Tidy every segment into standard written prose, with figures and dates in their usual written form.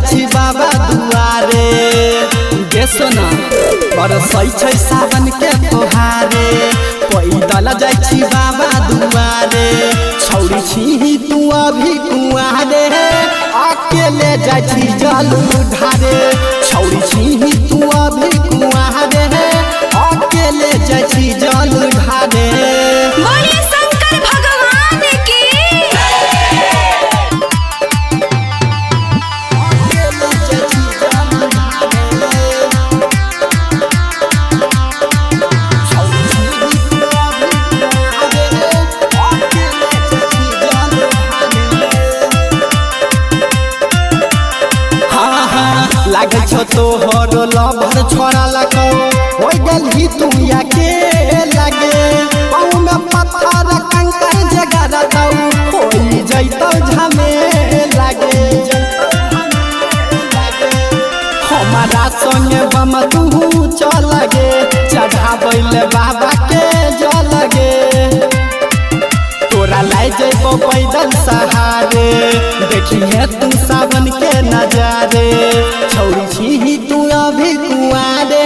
जाइ छी बाबा दुआरे। गे सोना बरसै छै सावन के फुहारे, पैदल जाइ छी बाबा दुआरे। छौरी छी तू अभी कुआरे, अकेले जाइ छी जल ढारे। छौरी छी तू अभी कुआरे, अकेले जाइ छी जल ढारे। बोलिए शंकर भगवान की। लागै छौ तोहर लभर छोड़ा लगौ, हो गेलही तू अकेले लागे। पाँव में पत्थर कंकर जगह रहतौ, होई जैतौ झमे लागे। हमारा संगे बम तू चल गे, चढ़ाबै ले बाबा के जल गे। तोरा लाई जैबो पैदल सहारे, देखिए तू सावन के नजारे। छौरी छी तू अभी कुआरे,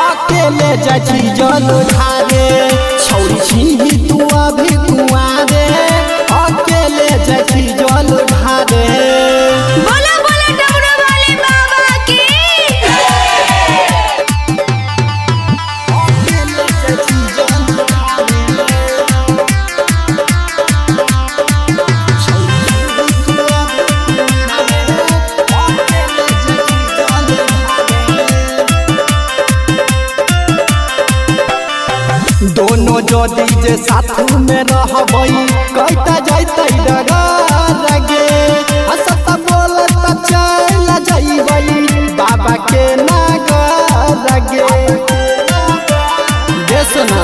अकेले जाइ छी जल ढारे। छौरी छी तू अभी कुआरे, अकेले जाइ छी जल ढारे। बोला बोला डमरू वाले बाबा की। अकेले जाइ छी जल ढारे। दोनों जोड़ी जे साथ में रहबै, कहता जैतै डगर गे। हंसत बोलत चल जइबै बाबा के नगर गे। गे सोना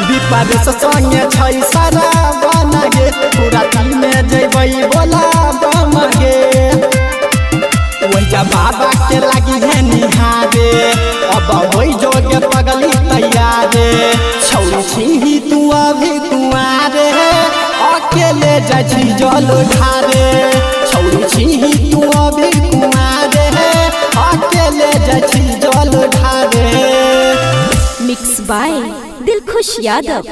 विपरीत संगे छै सारा बन गे, पूरा में जइबै बोला बम गे। ओइजा बाबा के लागी है निहारे, अब होई जोगे पगली तैयारे। छौरी छी तू अभी कुआरे, अकेले जाइ छी जल ढारे। छौरी छी तू अभी कुआरे, अकेले जाइ छी जल ढारे। Mix by Dilkhush Yadav.